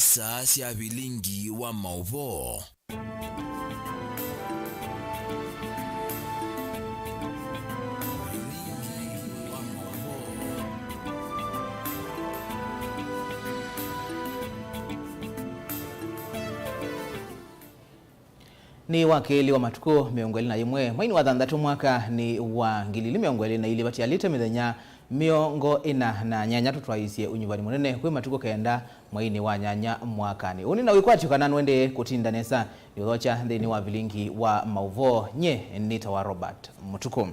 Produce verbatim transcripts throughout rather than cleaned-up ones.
Saa sya vilingi wa maũvoo. Nĩ wa kelĩ wa matukũ mĩongo ĩlĩ na yĩmwe, mweinĩ wa thanthatũ, mwaka nĩ wa ngili ili mĩongo ĩlĩ na ilĩ, vatialĩte mĩthenya mĩongo ĩna na nyanya tũtwaĩĩsye ũnyuvani mũnene kwĩ matukũ kenda mweinĩ wa nyanya mwakanĩ. Ũnĩ na wĩkwatyo kana nũendee kũtinda nesa, nĩũthokya nthĩnĩ wa vilingi wa maũvoo. Nyie nĩtawa Robert Mũtukũ.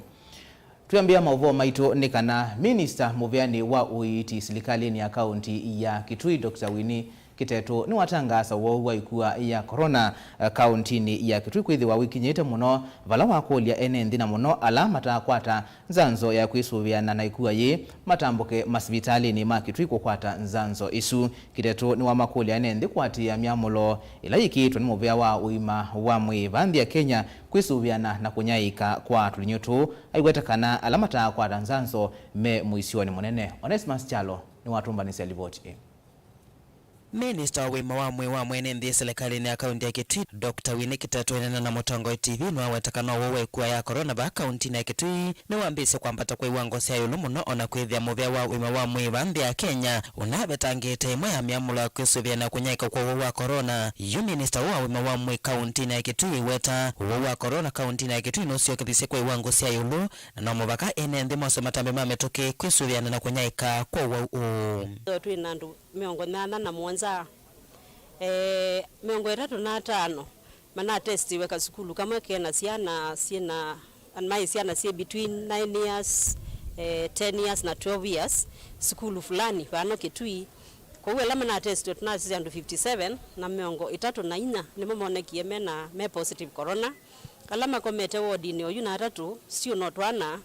Twĩambĩa maũvoo maitũ nĩ kana minista mũvĩanĩ wa ũiiti silikalĩnĩ ya kaũnti ya Kitui, Doctor Winnie Kiteto, nĩwatangaasa ũwau wa ĩkua ya corona, eh, kaũntinĩ ya Kitui kwĩthĩwa wĩkinyĩte mũno, vala wakũlya ene nthĩ na mũno ala mataakwata nzanzo ya kwĩsũvĩana na ĩkua yĩĩ matambũke masivitalĩnĩ ma Kitui kũkwata nzanzo ĩsu. Kiteto nĩwamakũlya ene nthĩ kũatĩĩa myamũlo ĩla yĩkĩĩtwe nĩ mũvĩa wa ũima wa mwĩĩ vaa nthĩ ya Kenya kwĩsũvĩana na kũnyaĩĩka kwa tũlinyũ tũũ, aiweta kana ala mataakwata nzanzo me mũisyonĩ mũnene. Onesmus Kyalo nĩwatũmbanĩsya livoti ĩĩ. Minista wa ũima wa mwĩĩ wa mwene nthĩ silikalĩnĩ ya kaũnti ya Kitui, Doctor Winnie Kiteto, ĩneena na Mũtongoi T V, nĩwaweta kana ũwau wa ĩkua ya corona vaa kaũntinĩ ya Kitui nĩwambĩĩsye kwambata kwa iwango sya ĩũlũ mũno, o na kwĩthĩa mũvĩa wa ũima wa mwĩĩ vaa nthĩ ya Kenya ũnavetangĩte ĩmwe ya myamũlo ya kwĩsũvĩa na kũnyaĩĩka kwa ũwau wa corona. Yu minista ũũ wa ũima wa mwĩĩ kaũntinĩ ya Kitui aiweta ũwau wa corona kaũntinĩ ya Kitui nũsyokethisye kwa iwango sya ĩũlũ, na no mũvaka ene nthĩ mose matambya ma mĩtũkĩ kwĩsũvĩana na kũnyaĩĩka kwa ũwau ũũ. Twĩ na andũ mĩongo nyanya na mũonza, eh, mĩongo ĩtatũ na atano manatestiwe kasukulu kamwe kena syana syĩna, maĩ syana syĩ between nine years, eh, ten years na twelve years, sukulu fulani vano Kitui. Kwoou ala manatestiwe tũnasisya andũ fifty seven, na mĩongo ĩtatũ na inya nĩmo monekie mena, me positive corona. Ala makomete wodinĩ oyu na atatũ still no twana,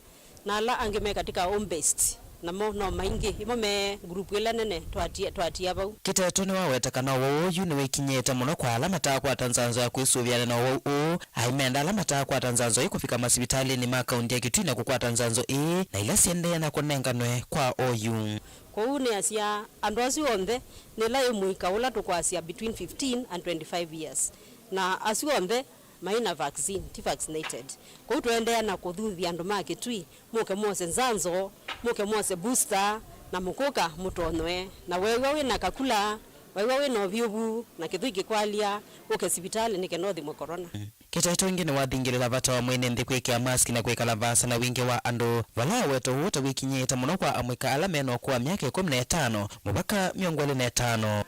na ala angĩ me katika home based, namo no maingĩ, imo me group ĩla nene twatia, twatia vau. Kiteto nĩwaweta kana ũwau ũyu nĩwĩkinyĩte mũno kwa ala mataakwata nzanzo ya kwĩsũvĩana na ũwau ũũ. Aimenda ala mataakwata nzanzo ĩĩ kũvika masivitalĩnĩ ma kaũnti ya Kitui na kũkwata nzanzo ĩĩ, na ila siendee na kũnenganwe kwa oyu. Kwoou nĩasya andũ asu onthe nĩ ĩla ĩ mũika ũla tũkwasya between fifteen and twenty-five years, na asu onthe maĩ na vaccine, ti vaccinated. Kwoou tũendeea na kũthuthya andũ ma Kitui, mũke mwose nzanzo, mũke mwose booster, na mũkũka mũtonywe. Na weew'a wĩ na kakula, weew'a wĩ na ũvyũvu, na kĩthũi kĩkwalya, ũke sivitalĩ nĩ kenda ũthimwe corona. Kiteto ĩngĩ nĩwathingĩlĩla vata wa mwene nthĩ kwĩkĩa mask na kwĩkala vaasa na wingĩ wa andũ, vala aweta ũũ ta wĩkinyĩĩte mũno kwa amũika ala me na ũkũũ wa myaka ĩkũmi na ĩtano mũvaka mĩongo ĩlĩ na ĩtano.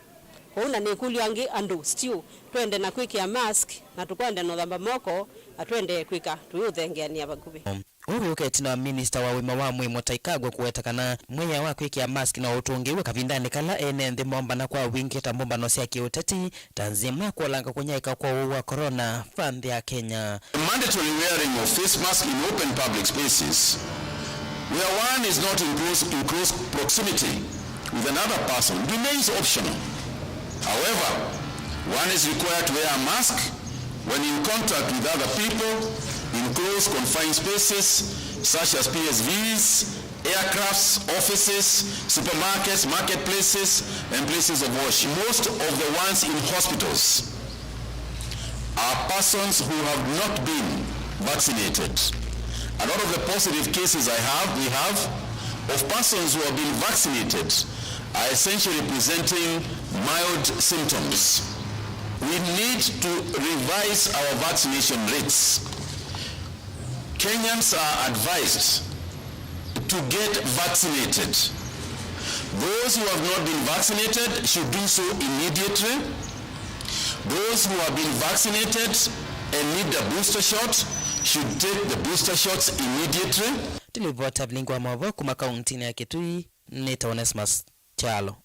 Kwoou na nĩkũlyo angĩ andũ still twende na kwĩkĩa mask, na tũkwende na ũthamba moko, na twende kwĩka tũyĩũthengeanĩa vakuvĩ. Ũũ wĩũka ĩtina wa minista wa ũima wa mwĩĩ Mũtahi Kagwe kũweta kana mwĩao wa kwĩkĩa mask no ũtũngĩĩw'e kavindanĩ kala ene nthĩ mombana kwa wingĩ ta mbũmbano sya kĩũteti, ta nzĩa ĩmwe ya kũolanga kũnyaĩĩka kwa ũwau wa corona vaa nthĩ ya Kenya. The mandatory wearing of face mask in open public spaces where one is not in close, in close proximity with another person remains optional. However, one is required to wear a mask when in contact with other people in close confined spaces such as P S Vs, aircrafts, offices, supermarkets, marketplaces, and places of worship. Most of the ones in hospitals are persons who have not been vaccinated. A lot of the positive cases I have, we have, of persons who have been vaccinated are essentially presenting mild symptoms. We need to revise our vaccination rates. Kenyans are advised to get vaccinated. Those who have not been vaccinated should do so immediately. Those who have been vaccinated and need a booster shot should take the booster shots immediately. Ndilivota vilingi wa maũvoo kuma kauntinĩ ya Kitui, nĩtawa Onesmus Kyalo.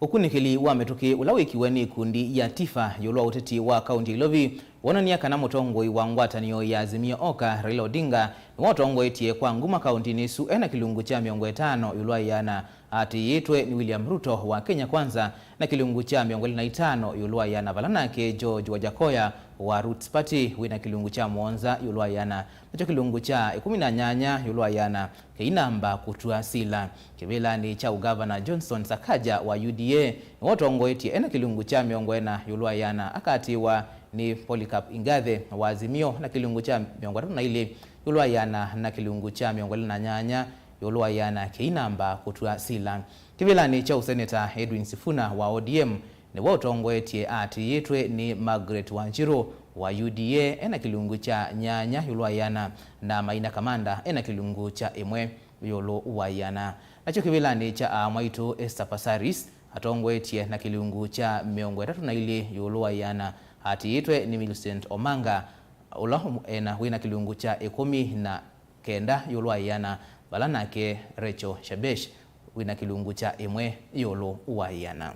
Ũkunĩkĩli wa mĩtũkĩ ũla wĩkiwe nĩ ikundi ya TIFA ĩũlũ wa ũteti wa kaunti ya Ilovi wonany'a kana mũtongoi wa ngwatanĩo ya Azimio Oka, Raila Odinga, nĩwe ũtongoetye kwa nguma kauntinĩ ĩsu ena kĩlungu kya mĩongo ĩtano ĩũlũ wa ĩana, atĩĩtwe nĩ William Ruto wa Kenya Kwanza na kĩlungu kya mĩongo ĩlĩ na itano ĩũlũ wa ĩana, vala nake George Wajakoya wa Roots Party wĩ na kĩlungu kya mũonza ĩũlũ wa ĩana, nakyo kĩlungu kya ĩkũmi na nyanya ĩũlũ wa ĩana kĩinamba kũtw'a sila. Kĩvĩlanĩ kya ũgavana, Johnson Sakaja wa U D A nĩwe ũtongoetye e na kĩlungu kya mĩongo ĩna ĩũlũ wa ĩana, akaatĩĩwa nĩ Polycarp Ingathe wa Azimio na kĩlungu kya mĩongo ĩtatũ na ilĩ ĩũlũ wa ĩana na kĩlungu kya mĩongo ĩlĩ na nyanya ĩũlũ wa ĩana kĩinamba kũtw'a sila. Kĩvĩlanĩ kya ũseneta, Edwin Sifuna wa O D M nĩwe ũtongoetye aatĩĩtwe nĩ Margaret Wanjirũ wa U D A e na kĩlungu kya nyanya ĩũlũ wa ĩana, na Maina Kamanda e na kĩlungu kya ĩmwe ĩũlũ wa ĩana. Nakyo kĩvĩlanĩ kya Aamwaitũ, Esther Passaris atongoetye na kĩlungu kya mĩongo ĩtatũ na ilĩ ĩũlũ wa ĩana, aatĩĩtwe nĩ Millicent Omanga, ũla e na, wĩ na kĩlungu kya ĩkũmi na kenda ĩũlũ wa ĩana, vala nake Rachel Shebesh wĩ na kĩlungu kya ĩmwe ĩũlũ wa ĩana.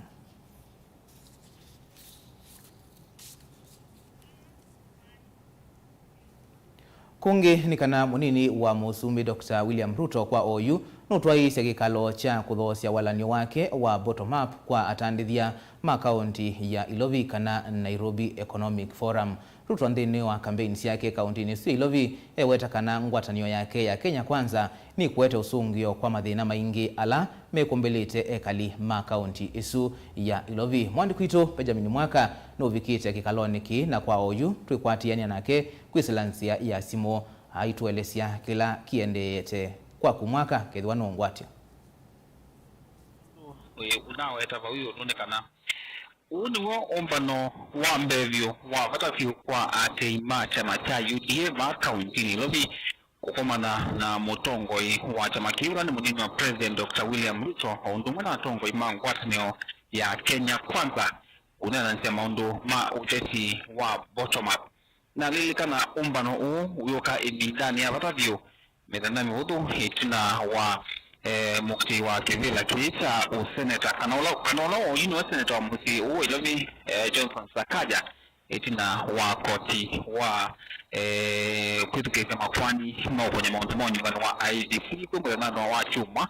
Kũngĩ nĩ kana mũnini wa mũsumbĩ, Doctor William Ruto, kwa oyu nũtwaĩĩsye kĩkalo kya kũthoosya walany'o wake wa bottom up kwa atandĩthya ma kaũnti ya Ilovi kana Nairobi Economic Forum. Ruto nthĩnĩ wa kambeini syake kaũntinĩ ĩsu ya Ilovi eweta kana ngwatanĩo yake ya Kenya Kwanza nĩkũete ũsũngĩo kwa mathĩna maingĩ ala mekũmbĩlĩte ekali ma kaũnti ĩsu ya Ilovi. Mwandĩki witũ Benjamin Mwaka nũvikĩte kĩkalonĩ kĩĩ na kwa oyu twĩkwatĩanĩa nake kwĩsĩla nzĩa ya simũ aitũelesya kĩla kĩendeete. Kwaku Mwaka, kethĩwa nũngwatya. Ũnaweta vau ĩũlũ nĩ kana ũũ nĩw'o ũmbano wa mbee vyũ wa vata vyũ kwa aatĩĩi ma kyama kya U D A vaa kaũntinĩ Ilovi, kũkomana na mũtongoi wa kyama kĩu, ũla nĩ mũnini wa President Doctor William Ruto, o ũndũ ũmwe na atongoi ma ngwatanĩo ya Kenya Kwanza, kũneenanĩsya maũndũ ma ũteti wa bottom up. Na lilikana ũmbano ũũ wĩũka ĩvindanĩ ya vata vyũ, mĩthenya mĩvũthũ ĩtina wa, eh, mũkitĩi wa kĩvĩla kĩĩ kya ũseneta, kana ũla, kana ũla oyu nĩwe seneta wa mũsyĩ ũũ wa Ilovi, eh, Johnson Sakaja, ĩtina wa koti wa, eh, kwĩthukĩĩsya makoani ma ũkũny'a maũndũ ma ũnyuvani wa I E B C kwĩ mũthenya wa kyumwa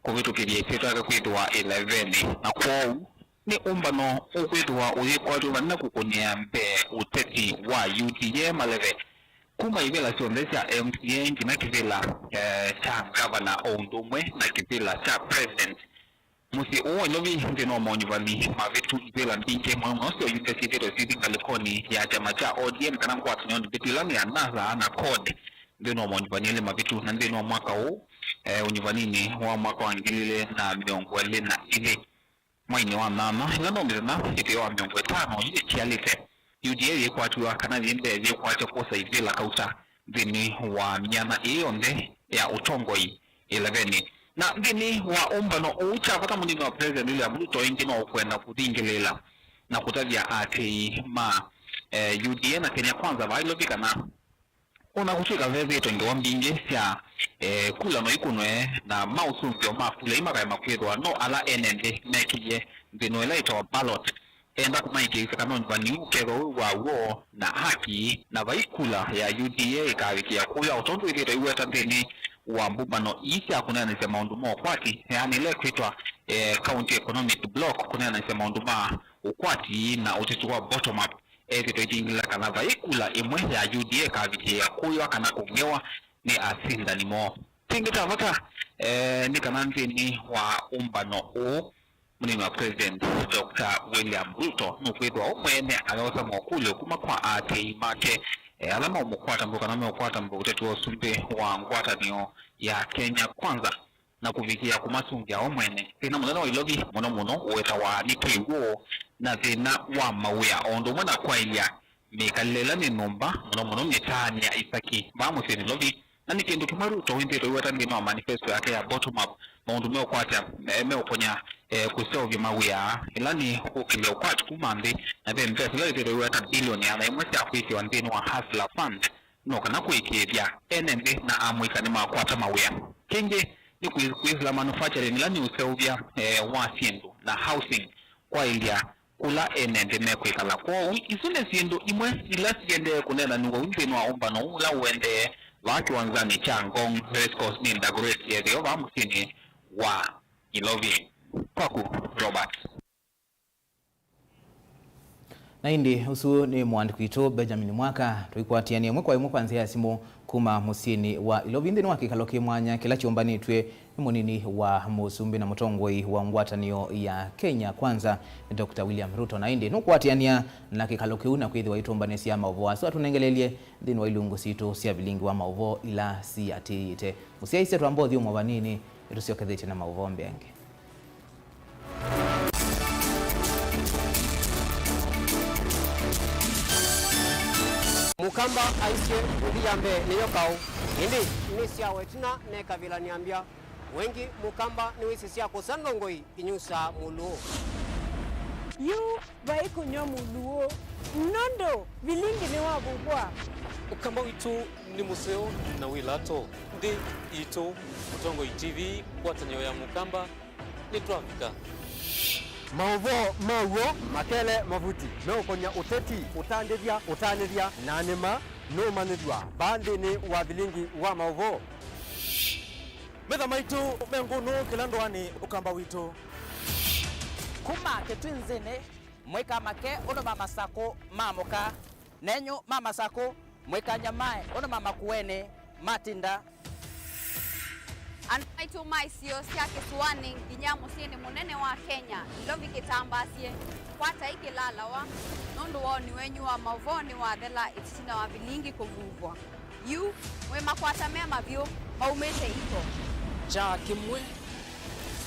kũvĩtũkĩthya ĩsyĩtwa yake kwĩthĩwa ĩlevenĩ. Na kwoou, nĩ ũmbano ũkwĩthĩwa ũyĩkwatw'a vana kũkũnĩa mbee ũteti wa U D A maleve, kuma ivĩla syonthe sya M C A nginya kĩvĩla, eh, kya ngavana, o ũndũ ũmwe na kĩvĩla kya president. Mũsyĩ ũũ wa Ilovi nthĩnĩ wa maũnyuvani mavĩtu, ivĩla mbingĩ mũno mũno sya ũyunge syĩthĩĩtwe syĩthi ngalĩkonĩ ya kyama kya O D M kana ngwatanĩonĩ mbĩtu ĩla nĩ ya NASA na CORD nthĩnĩ wa maũnyuvani elĩ mavĩtu, na nthĩnĩ wa mwaka ũũ, eh, ũnyuvaninĩ wa mwaka wa ngili ilĩ na mĩongo ĩlĩ na ilĩ, mweinĩ wa nyanya, ĩla no mĩthenya ĩtheo wa mĩongo ĩtano yu ĩtialĩte, U D A yĩkwatiwa kana yĩ mbee yĩkwatya kwosa ivĩla kauta nthĩnĩ wa myanya ĩĩ yonthe ya ũtongoi ĩlevenĩ. Na nthĩnĩ wa ũmbano ũũ, kya vata mũnini wa President William Ruto ĩngĩ no ũkwenda kũthingĩlĩĩla na kũtavya aatĩĩi ma, eh, U D A na Kenya Kwanza vaa Ilovi kana o na kũtw'ĩka vethĩĩtwe ngewa mbingĩ sya, eh, kula no ikũnwe na maũsũngĩo ma kula imakaema kwĩthĩwa no ala ene nthĩ mekĩie nthĩnũ ĩla ĩtawa ballot, enda kũmaĩkĩĩsya kana ũnyuvani ũkethwa wĩ wa w'o na haki, na vai kula ya U D A ĩkavikĩa kũya, o tondũ ĩthĩĩtwe ĩiweta nthĩnĩ wa mbũmbano ii sya kũneenanĩsya maũndũ ma ũkwati, yaani ĩla ĩkwĩtwa, eh, County Economic Block, kũneenanĩsya maũndũ ma ũkwati na ũteti wa bottom up. Ethĩtwe ĩtingĩlĩla kana vai kula ĩmwe ya U D A ĩkavikĩĩa kũywa kana kũng'ewa nĩ asindani moo. Kĩngĩ kya vata, eh, nĩ kana nthĩnĩ wa ũmbano ũũ, mũnini wa President Doctor William Ruto nũkwĩthĩwa we mwene ayosa mokũlyo kuma kwa aatĩĩi make, eh, ala maũmũkwata mbau kana meũkwata mbau ũteti wa ũsumbĩ wa ngwatanĩo ya Kenya Kwanza na kũvikĩa kũmasũngĩa o mwene. Thĩna mũnene wa Ilovi mũno mũno ũetawa nĩ kĩw'ũ na thĩna wa mawĩa, o ũndũ ũmwe na kwaĩlya mĩkalĩle ĩla nĩ nyũmba, mũno mũno mĩtaanĩ ya Isaki vaa mũsyĩnĩ Ilovi. Na nĩ kĩndũ kĩmwe Ruto wĩthĩĩtwe aiweta nthĩnĩ wa manifesto yake ya bottom up, maũndũ meũkwata, eh, meũkonya, eh, kũseũvya mawĩa, ĩla nĩ kũkĩlya ũkwati kuma nthĩ, na ve mbesa ila wĩthĩĩtwe aiweta bilioni ĩana ĩmwe sya kwĩkĩwa nthĩnĩ wa Hustler Fund, no kana kũĩkĩĩthya ene nthĩ na amũika nĩmakwata mawĩa. Kĩngĩ nĩ kwĩ-, kwĩsĩla manufacturing, ĩla nĩ ũseũvya, eh, wa syĩndũ na housing, kwaĩlya kũla ene nthĩ mekwĩkala. Kwoou, isu nĩ syĩndũ imwe ila siendee kũneenanĩw'a yu nthĩnĩ wa ũmbano ũũ ũla ũendee vaa kĩwanzanĩ kya Ngong Racecourse nĩ Dagoretti etheo vaa mũsyĩnĩ wa Ilovi. Kwaku, Robert. Na ĩndĩ ũsu nĩ mũandĩki witũ Benjamin Mwaka. Tũikwatĩanĩa ĩmwe kwa ĩmwe kwa nzĩa ya simũ kuma mũsyĩnĩ wa Ilovi nthĩnĩ wa kĩkalo kĩ mwanya kĩla kyũmbanĩtw'e nĩ mũnini wa mũsumbĩ na mũtongoi wa ngwatanĩo ya Kenya Kwanza, Doctor William Ruto. Na ĩndĩ nũkwatĩanĩa na kĩkalo kĩu na kwĩthĩwa itũmbanĩsya maũvoo asu atũnengelelye nthĩnĩ wa ilungu sitũ sya vilingi wa maũvoo ila siatĩĩte. Mũsyaĩĩsya twamba ũthyũmũa vanini, nĩtũsyokethĩtye na maũvoo mbeange. Mũkamba aisye, "Ngũthi ya mbee nĩyo kaũ, ĩndĩ nĩ syawa ĩtina nekavilany'a mbya." Wengi Mũkamba nĩwĩsĩ sya kũsa ndongoi inyusaa mũlũũ. Yu vai kũnyw'a mũlũũ, nũndũ vilingi nĩwavuvwa. Ũkamba witũ nĩ mũseo na wĩ lato. Nthĩ yitũ, Mũtongoi T V, ngwatanĩo ya Mũkamba, nĩtwavika. Maũvoo ma w'o makele mavuti meũkony'a ũteti, ũtandĩthya, ũtanĩthya, na nĩma nũmanyĩthw'a vaa nthĩnĩ wa vilingi wa maũvoo. Metha maitũ me ngũnũ kĩla ndũanĩ Ũkamba witũ. Kuma Kĩtwinzĩnĩ, mwĩka make ũndũ ma Masakũ ma mũka, nenyu ma Masakũ, mwĩka nyamae ũndũ ma Makueni matinda. Andũ maitũ ma isio sya kĩsũanĩ nginya mũsyĩnĩ mũnene wa Kenya, Ilovi kĩtambaasye, kwatai kĩlalawa, nũndũ woni wenyu wa maũvoo nĩwathela ĩtina wa vilingi kũvuvwa. Yu, mwĩ makwata me mavyũ maumĩte iko. Kyaa kĩmwe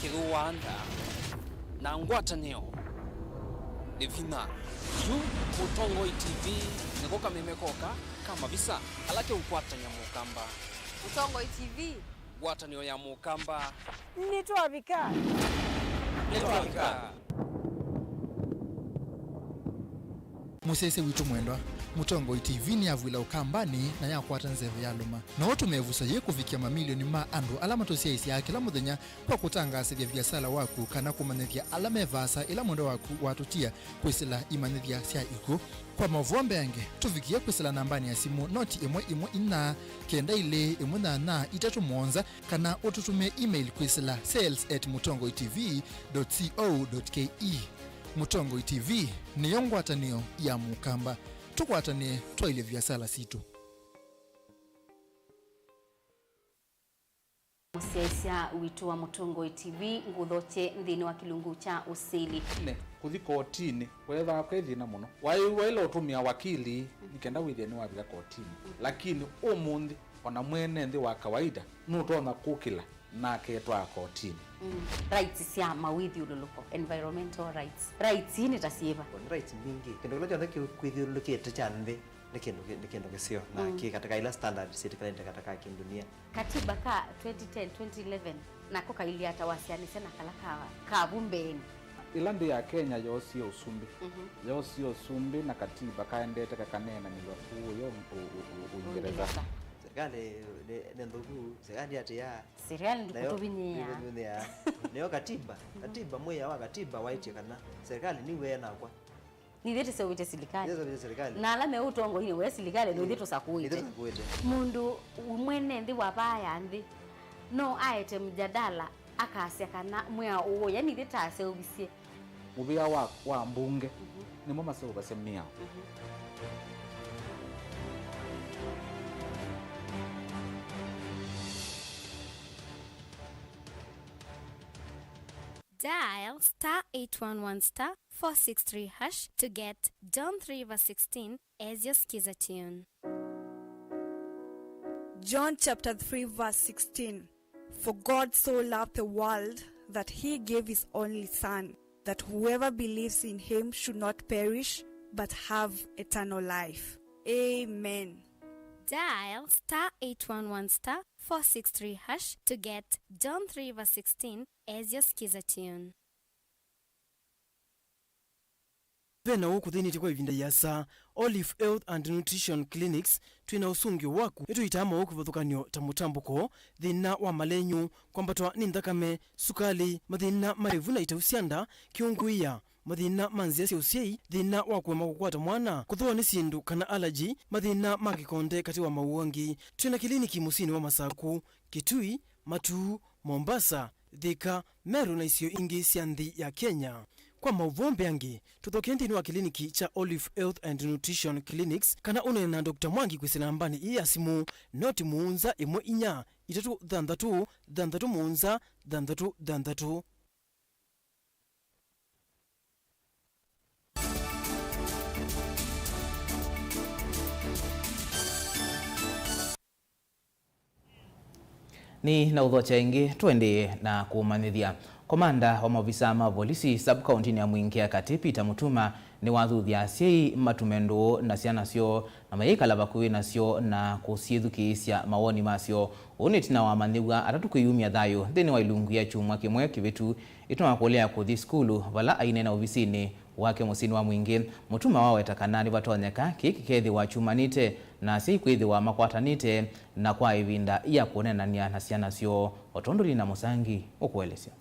kĩthũaa nda, na ngwatanĩo nĩ vinya. Yu, Mũtongoi T V nĩko kameme koka ka mavisa kala keũkwatany'a Mũkamba. Mũtongoi T V. Ngwatanĩo ya Mũkamba. Nĩtwavika. Nĩtwavika. Mũsyaĩĩsya witũ mwendwa, Mũtongoi T V nĩyavw'ĩla Ũkambanĩ na yakwata nzeve yalũma. No ũtũme ĩvuso yĩĩ kũvikĩa mamilioni ma andũ ala matũsyaĩĩsyaa kĩla mũthenya kwa kũtangaasĩthya viasala waku kana kũmanyĩthya ala me vaasa ĩla mwendwa waku watũtia kwĩsĩla imanyĩthya sya ikw'ũ. Kwa maũvoo mbeange, tũvikĩe kwĩsĩla nambanĩ ya simũ noti ĩmwe ĩmwe inya kenda ilĩ ĩmwe nyanya itatũ mũonza, kana ũtũtũmĩe email kwĩsĩla sales at mũtongoi T V dot co dot K E. Mũtongoi T V nĩyo ngwatanĩo ya Mũkamba. Tũkwatanĩe twaĩlye viasala sitũ. Mũsyaĩĩsya witũ wa Mũtongoi T V ngũthokye nthĩnĩ wa kĩlungu kya ũsili. Ne, kũthi kotinĩ weethĩawa kwĩ thĩna mũno. Waĩ waĩle ũtũmĩa wakili nĩ kenda wĩthĩe nĩwavika kotinĩ. Lakini ũmũnthĩ, o na mwene nthĩ wa kawaida nũtonya kũkĩla na aketwaa kotinĩ. Mm. Rights sya mawĩthyũlũlũko, environmental rights. Rights ii nĩ ta syĩva? Nĩ rights mbingĩ. Kĩndũ kĩla kyonthe kĩkwĩthyũlũlũkĩte kya nthĩ nĩ kĩndũ kĩ-, nĩ kĩndũ kĩseo na kĩ katika ila standard syĩtĩkanĩte katika kĩndunia. Katiba ka twenty ten, twenty eleven nako kailyĩ ata wasyaanĩsya na kala ka, ka vu mbeenĩ? Ĩla nthĩ ya Kenya yoosie ũsumbĩ, yoosie ũsumbĩ na katiba kaendete kakaneenanĩw'a kũũya ũ-, ũ-, ũ-, ũ-, Ũingereza. Ũingereza. Serikali nĩ, nĩ nthũku, serikali ndĩatĩĩaa. Serikali ndĩkũtũvinyĩĩa. Nayo katiba, katiba, mwĩao wa katiba waĩtye kana serikali nĩw'e nakwa. Nithyĩ tũseũvĩtye silikalĩ. Nithyĩ tũseũvĩtye silikalĩ. Na ala me ũtongoinĩ wa silikalĩ nĩthyĩ tũsakũĩte. Nithyĩ tũsakũĩte. Mũndũ mwene nthĩ wa vaa ya nthĩ no aete mjadala akasya kana mwĩao ũũ, yani nithyĩ taseũvisye. Mũvĩa wa, wa mbunge nĩmo maseũvasya mĩao. Dial star eight one one star four six three hash to get John three verse sixteen as your skiza tune. John chapter three verse sixteen. For God so loved the world that he gave his only Son, that whoever believes in him should not perish but have eternal life. Amen. Dial star eight one one star four six three hash to get John three verse sixteen as your skiza tune. Ve na ũũ kũthĩnĩtye kwa ĩvinda ĩasa. Olive Health and Nutrition Clinics, twĩ na ũsũngĩo waku. Nĩtũitaa maũũ kĩvathũkany'o ta mũtambũko, thĩna wa malenyũ, kwambatwa nĩ nthakame, sukalĩ, mathĩna ma ĩvu na itau sya nda, kĩũngũĩa, mathĩna ma nzĩa sya ũsyai, thĩna wa kũema kũkwata mwana, kũthũwa nĩ syĩndũ kana allergy, mathĩna ma kĩkonde katĩ wa maũũ angĩ. Twĩ na kĩliniki mũsyĩnĩ wa Masaku, Kitui, Matuu, Mombasa, Thika, Meru na isio ingĩ sya nthĩ ya Kenya. Kwa maũvoo mbeange, tũthokee nthĩnĩ wa kĩliniki kya Olive Health and Nutrition Clinics kana ũneene na Doctor Mwangi kwĩsĩla nambanĩ ĩĩ ya simũ, noti mũonza ĩmwe inya itatũ thanthatũ thanthatũ mũonza thanthatũ thanthatũ. Nĩ na ũthokya ĩngĩ, tũendee na kũmanyĩthya. Komanda wa maovisa ma volisi sub-kauntinĩ ya Mwingi ya Katĩ, Peter Mutuma, nĩwathuthya asyai matume ndũũ na syana syoo na mayĩkala vakuvĩ nasyo na kũsyĩthukĩĩsya mawoni masyo. Ũu nĩ ĩtina wa amanyĩw'a atatũ kwĩyumya thayũ nthĩnĩ wa ilungu ya kyumwa kĩmwe kĩvĩtu ĩtina wa kũlea kũthi sukulu, vala aineena ovisinĩ wake mũsyĩnĩ wa Mwingi. Mutuma waweta kana nĩvatonyeka kĩĩ kĩkethĩwa kyumanĩte na asyai kwĩthĩwa makwatanĩte na kwa ĩvinda ya kũneenany'a na syana syoo, o tondũ Lina Mũsangi ũkũelesya.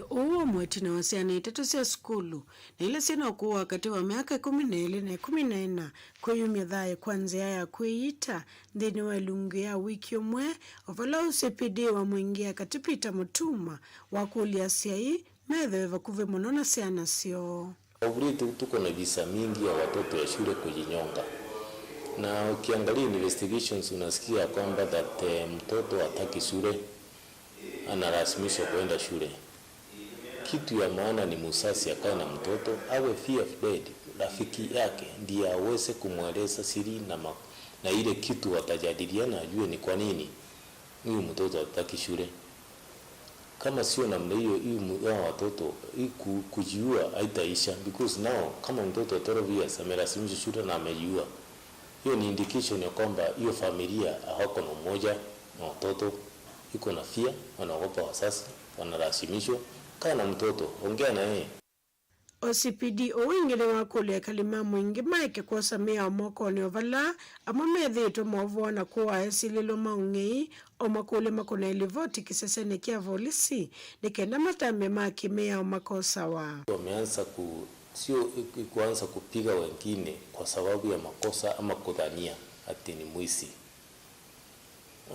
Ũũ wĩ o ĩtina wa syana itatũ sya sukulu, na ila syĩ na ũkũũ wa katĩ wa myaka ĩkũmi na ĩlĩ na ĩkũmi na ĩna, kwĩyumya thayũ kwa nzĩa ya kwĩyita nthĩnĩ wa ilungu ya wiki ũmwe, o vala O C P D wa Mwingi ya Katĩ Peter Mutuma wakũlya asyai methĩwe vakuvĩ mũno na syana syoo. Ovulĩte tuko na visa mingi ya watoto ya shule kujinyonga. Na ukiangalia investigations unasikia kwamba that, eh, mtoto hataki shule, analazimishwa kuenda shule. Kitu ya maana ni mzazi akae na mtoto, awe fear of dead, rafiki yake ndiye aweze kumweleza siri na ma-, na ile kitu watajadiliana, ajue ni kwa nini huyu mtoto hataki shule. Kama sio namna hiyo, hii mu-, hawa watoto, hii ku-, kujiua haitaisha, because now kama mtoto wa twelve years amelazimishwa shule na amejiua, hiyo ni indication ya kwamba hiyo familia hawako na umoja na watoto, iko na fear, wanaogopa wazazi, wanalazimishwa. Kaa na mtoto, ongea na yeye. O C P D ũũ ĩngĩ nĩwakũlya ekali ma Mwingi maeke kwosa mĩao mokonĩ o vala amwe methĩĩtwe maũvoo na kũaa esilĩlwa ma ũng'ei, o makũlyo makonai livoti kĩsesenĩ kya volisi nĩ kenda matambya ma kĩmĩao makosawa. Wameanza ku-, sio, kuanza kupiga wengine kwa sababu ya makosa ama kudhania ati ni mwizi.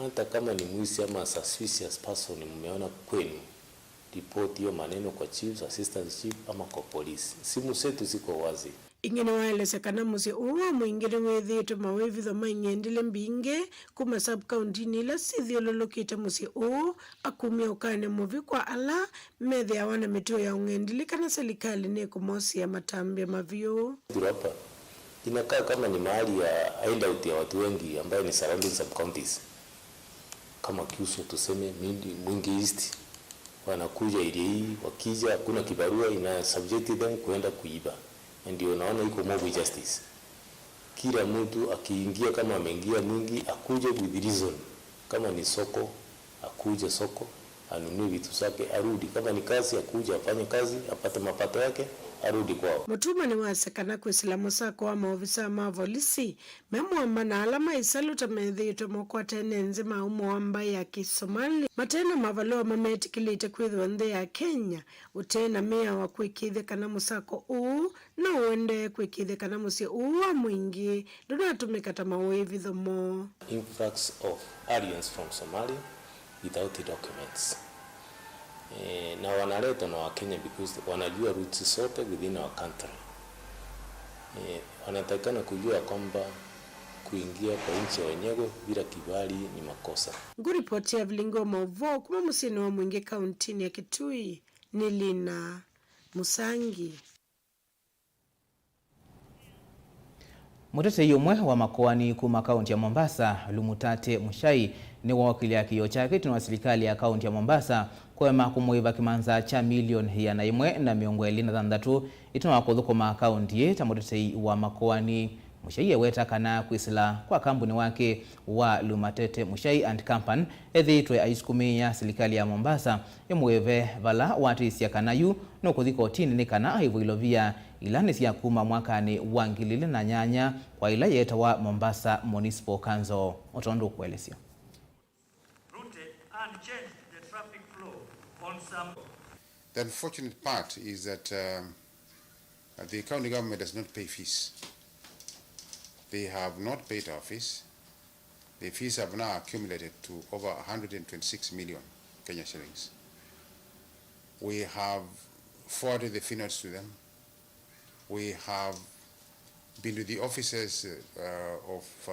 Hata kama ni mwizi ama suspicious person mmeona kwenu, report hiyo maneno kwa chiefs, assistant chief ama kwa polisi. Simu zetu ziko wazi. Ĩngĩ nĩwaelesya kana mũsyĩ ũũ wa Mwingi nĩwĩthĩĩtwe mawĩvitho ma ing'endilĩ mbingĩ kuma sub-kauntinĩ ila syĩthyũlũlũkĩte mũsyĩ ũũ, akumya ũkany'o mũvyũ kwa ala methĩawa na mĩtuo ya ũng'endilĩ kana silikalĩ nĩkũmosea matambya mavyũ. Hapa inakaa kama ni mahali ya hideout ya watu wengi ambayo ni surrounding sub-counties. Kama Kyushu tuseme, Mwingi, Mwingi East, wanakuja area hii, wakija, hakuna kibarua ina subject them kuenda kuiba. Na ndio unaona iko mob justice. Kila mtu akiingia, kama ameingia Mwingi, akuje with reason. Kama ni soko, akuje soko, anunue vitu zake, arudi. Kama ni kazi, akuje afanye kazi, apate mapato yake, arudi kwao. Mutuma nĩwasya kana kwĩsĩla mũsako wa maovisa ma volisi me mũamba na ala ma ĩsalũ ta methĩĩtwe mokwatene nzĩ ma ũmo wa mbaĩ ya Kĩsomali mate na mavalũa mametĩkĩlĩte kwĩthĩwa nthĩ ya Kenya ũte na mĩao wa kũĩkĩĩthya kana mũsako ũũ no ũendee kũĩkĩĩthya kana mũsyĩ ũũ wa Mwingi ndũnatũmĩka ta mawĩvitho moo. Influx of aliens from Somalia without documents. Eh, na wanaletwa na Wakenya because wanajua routes zote within our country. Eh, wanatakikana kujua kwamba kuingia kwa nchi ya wenyewe bila kibali ni makosa. Ngũripoti ya vilingi wa maũvoo kuma mũsyĩnĩ wa Mwingi kauntinĩ ya Kitui nĩ Lina Mũsangi. Mũtetei ũmwe wa makoani kuma kaunti ya Mombasa, Lumutate Muchai, nĩwookĩlya kĩĩo kyake ĩtina wa silikalĩ ya kaunti ya Mombasa kũema kũmũĩva kĩmanza kya milioni ĩana ĩmwe na mĩongo ĩlĩ na thanthatũ ĩtina wa kũthũkũma kaunti ĩĩ ta mũtetei wa makoani. Muchai eweta kana kwĩsĩla kwa kambuni wake wa Lumatete Muchai and Company ethĩĩtwe aisukumĩĩa silikalĩ ya Mombasa ĩmũĩve vala watĩsya kana yu nũkũthi kotinĩ nĩ kana aĩvwe ilovia ila nĩ sya kuma mwakanĩ wa ngili ilĩ na nyanya kwa ĩla yeetawa Mombasa Municipal Council, o tondũ ũkũelesya. Route and changed the traffic flow on some. The unfortunate part is that, um, the county government does not pay fees. They have not paid our fees. The fees have now accumulated to over a hundred and twenty-six million Kenya shillings. We have forwarded the fee notes to them. We have been to the offices, uh, of, uh,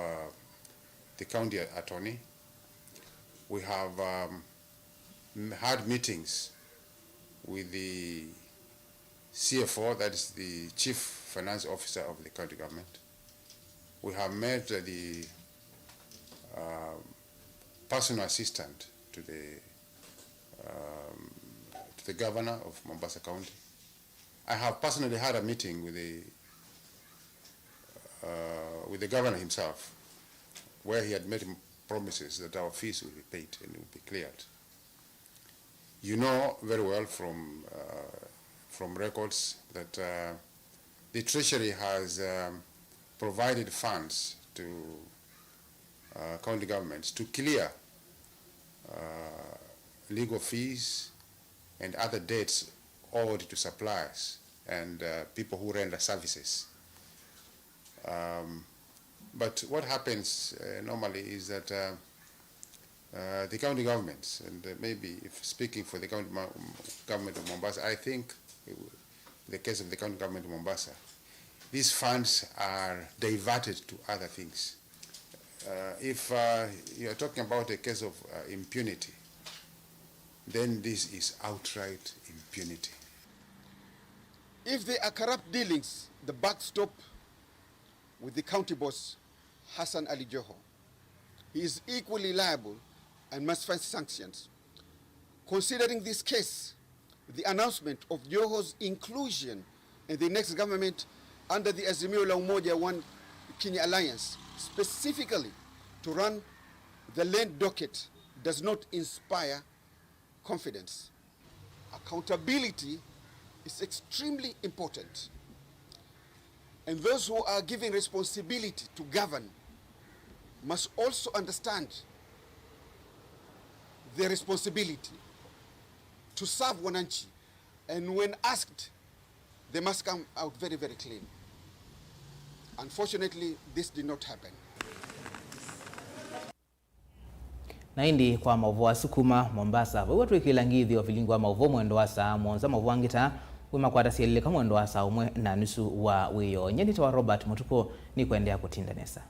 the county attorney. We have, um, m-, had meetings with the C F O, that is the Chief Finance Officer of the county government. We have met, uh, the, um, personal assistant to the, um, to the governor of Mombasa County. I have personally had a meeting with the, uh, with the governor himself, where he had made promises that our fees will be paid and will be cleared. You know very well from, uh, from records that, uh, the Treasury has, um, provided funds to, uh, county governments to clear, uh, legal fees and other debts owed to suppliers and, uh, people who render services. Um, but what happens, uh, normally is that, uh, uh, the county governments, and, uh, maybe if speaking for the county mo-, government of Mombasa, I think, uh, the case of the county government of Mombasa, these funds are diverted to other things. Uh, if, uh, you are talking about a case of, uh, impunity, then this is outright impunity. If there are corrupt dealings, the buck stop with the county boss, Hassan Ali Joho. He is equally liable and must face sanctions. Considering this case, the announcement of Joho's inclusion in the next government under the Azimio la Umoja One Kenya Alliance, specifically to run the land docket, does not inspire confidence. Accountability is extremely important. And those who are given responsibility to govern must also understand their responsibility to serve wananchi. And when asked, they must come out very, very clean. Unfortunately, this did not happen. Na ĩndĩ kwa maũvoo asu kuma Mombasa, vau twĩkĩla ngithyo vilingi wa maũvoo mwendo wa saa mũonza. Maũvoo angĩ ta wĩmakwatasya lĩka mwendo wa saa ũmwe na nusu wa wĩoo. Nyie nĩtawa Robert Mũtukũ, nĩkũendeea kũtinda nesa.